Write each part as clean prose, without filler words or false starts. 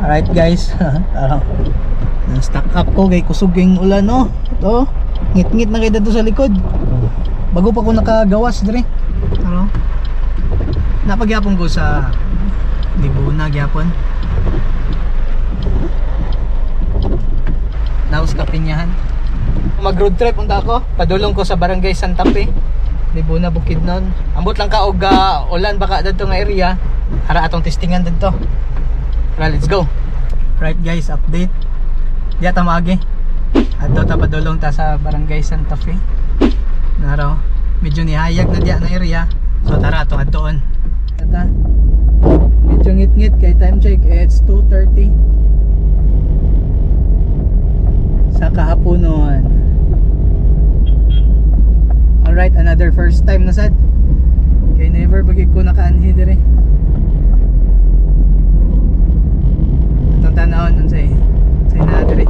Alright guys, parang stock up ko kay kusog yung ulan, no. Ito, ngit-ngit na kay dito sa likod. Bago pa ko nakagawas dire. Ano? Napagyapon ko sa Libuna gyapon. Naus Kapinyahan. Mag road trip unta ako, padulong ko sa Barangay Santa Fe. Libuna, Bukidnon. Ambot lang ka og ulan baka dadto nga area. Ara atong testingan didto. Tara, let's go. Right guys, update. Diya ta maagi. Adto ta padulong ta sa Barangay Santa Fe. Naro, medyo nihayag na diya na area. So tara atong adtoon. Tata. Medyo ngit-ngit kay time check, it's 2:30 sa kahaponon. Alright, another first time na sad. Kay never bagay ko nakaanhi dire. Atong tanawon unsay say na dire.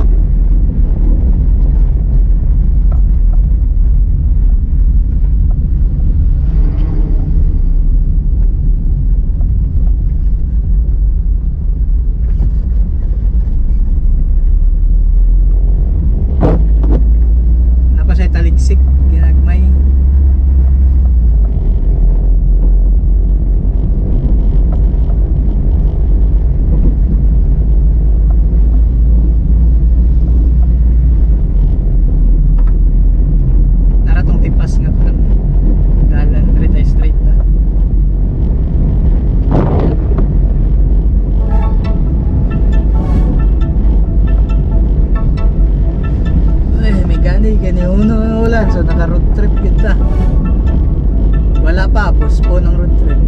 Napa siya taligsik ginagmay. Nara tong tipas nga parang dalan dire tayo straight na. Ay, may gani gani uno ulan, so naka road trip kita. Wala pa, postpone ang road trip.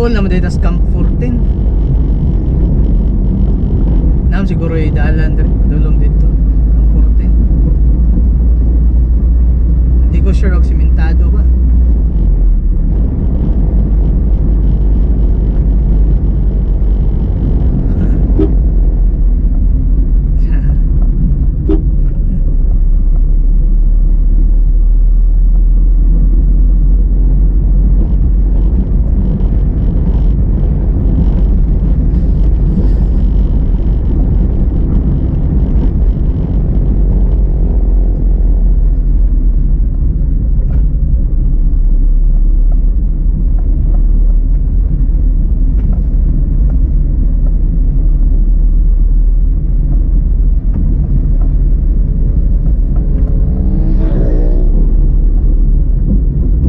Duol naman dito sa Camp 14. Nam siguro dalan diri padulong dito. Camp 14. Hindi ko sure og simentado ba.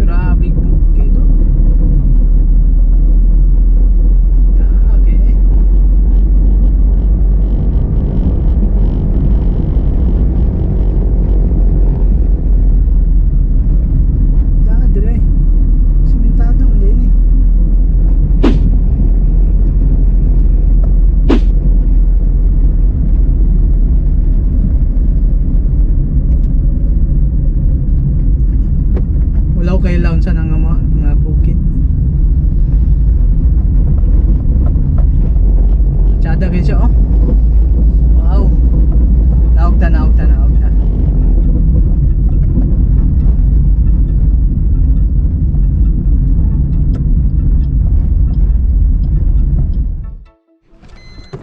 Grabe bukid, oh. Dagi eh. Dagi dire. Simentado man din eh. Wala ko kay sa nga mga nga bukid. Tsada kayo siya, oh. Wow. Naog ta, naog ta, naog ta.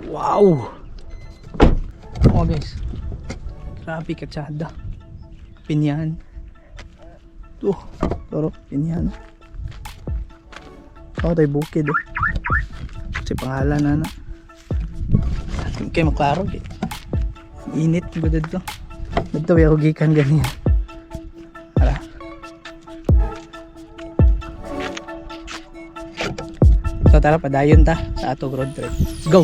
Wow. Oh guys. Grabe katsada. Pinyahan. Oh, toro, pinyahan. Oh, tayo bukid, oh. Kasi pangalan na na. Kay maklaro kay. Init ba dito? Dito ako gikan ganyan. Tara. So tara, padayon ta sa atong road trip. Let's go.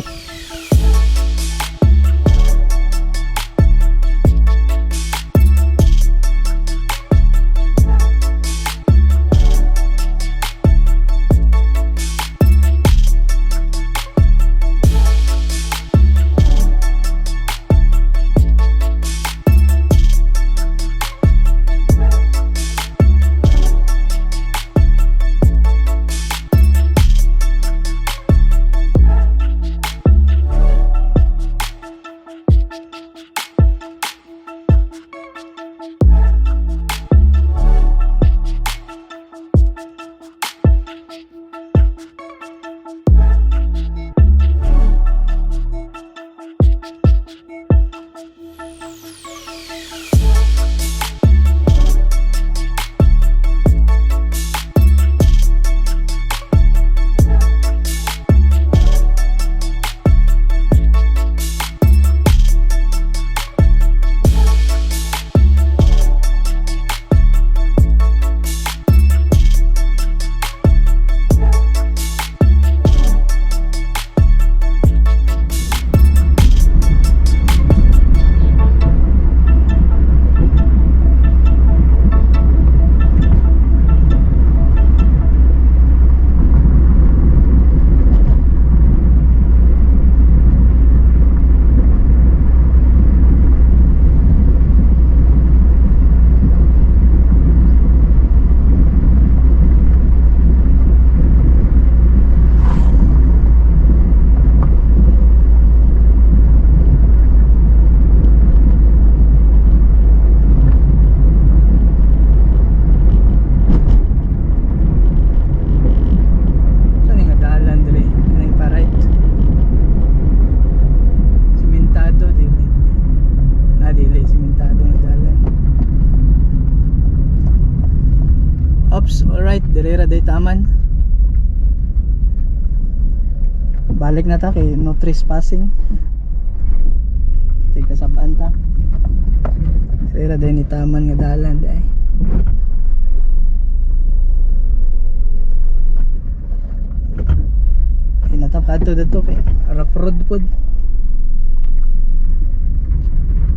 Saan nga dalan dire? Kaning pa right. Simentado dili. Ah, dili simentado nga dalan. Oops, alright, dire ra day taman. Balik na ta kay no trespassing. Tika sabaan ta. Dire ra day ni taman nga dalan day. Hinatap kadto didto kay rough road pod.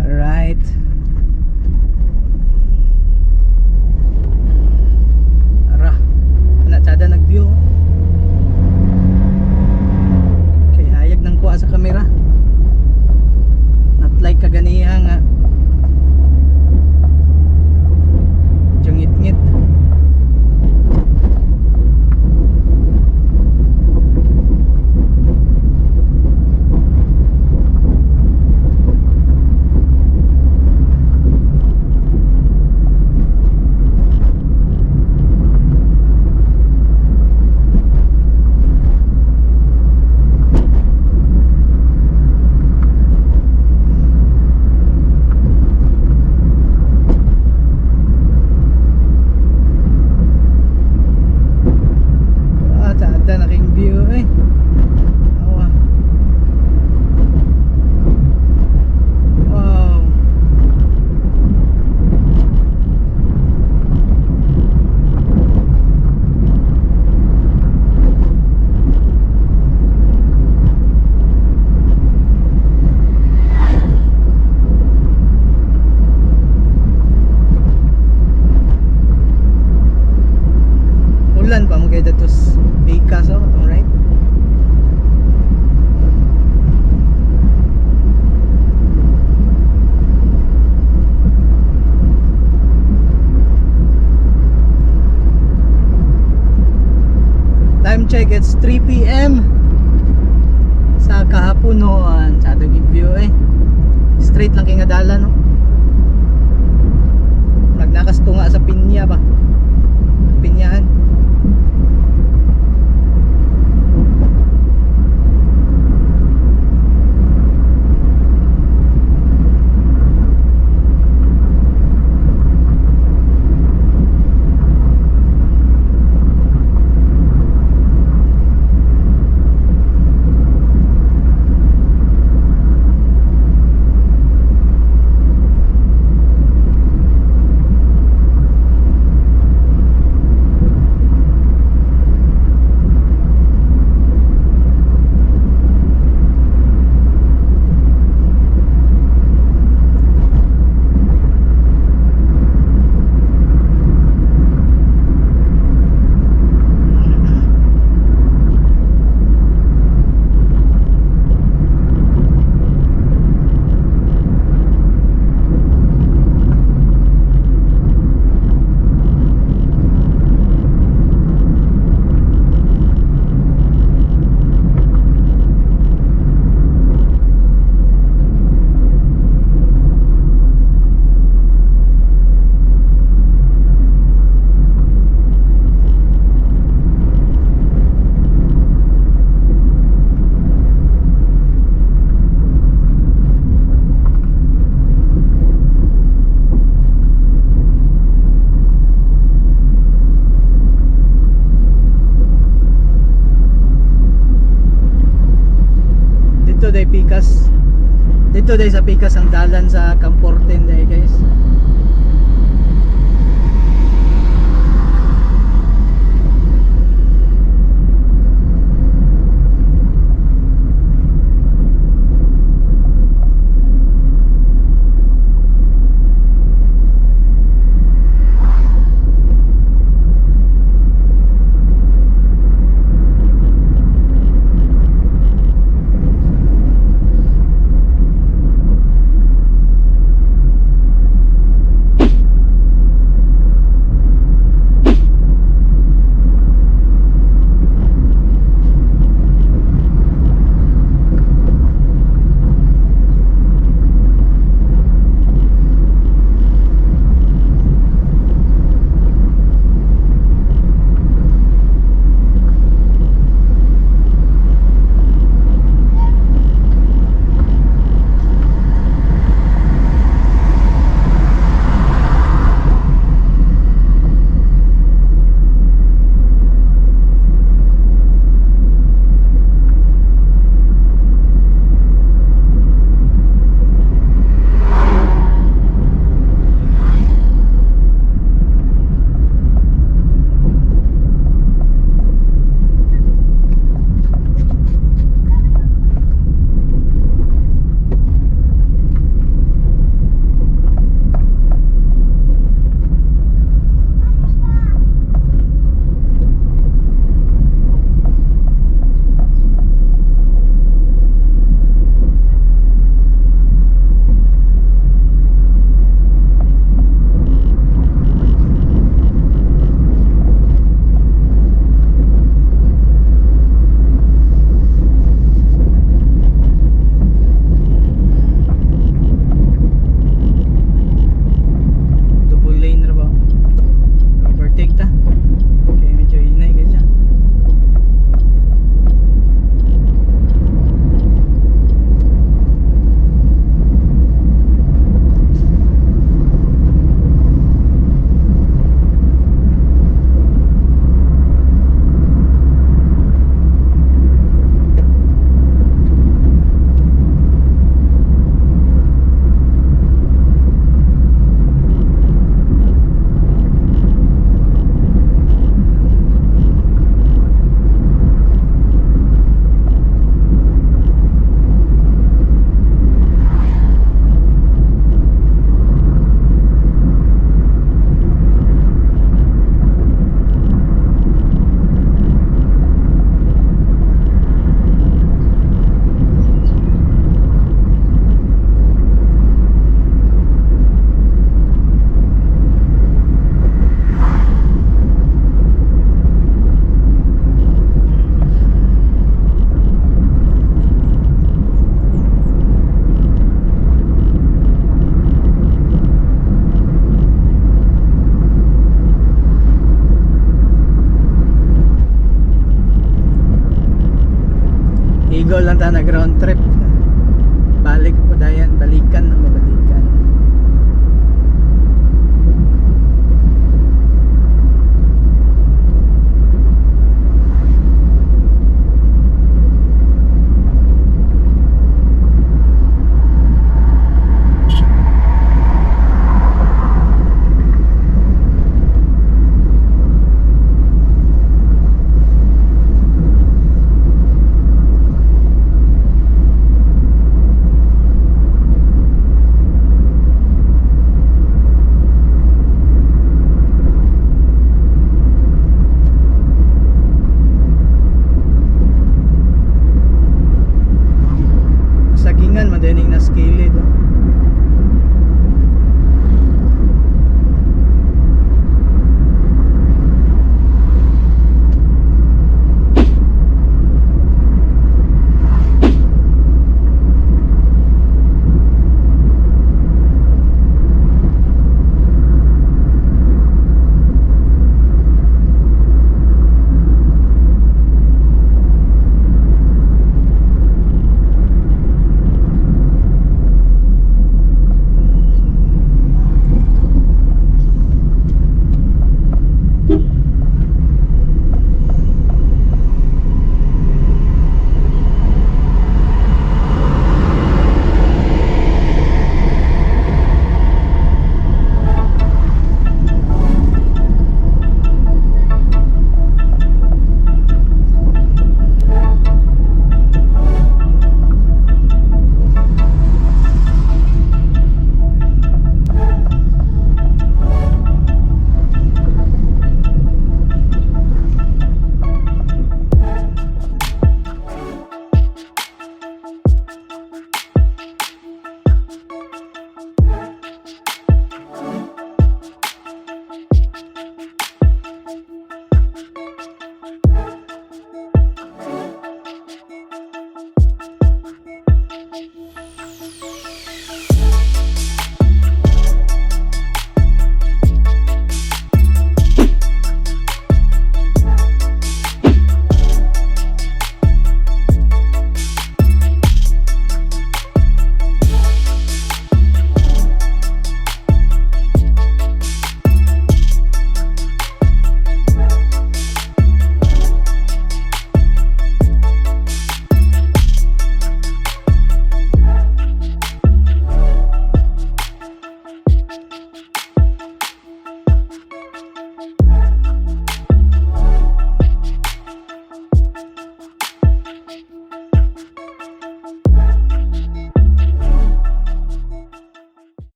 Alright. Ara. Ana tsada nag-view. It's 3 p.m. sa kahaponon. Sa atong view eh. Straight lang kay nga dalan, no. Nagnakastunga sa pinya ba? Pinyahan. Dito day pikas. Dito day sa pikas ang dalan sa Camporten day, guys. lang ta nag round trip. Balik po dayan, balikan ang mabalikan. Sagingan man dining nas kilid, oh.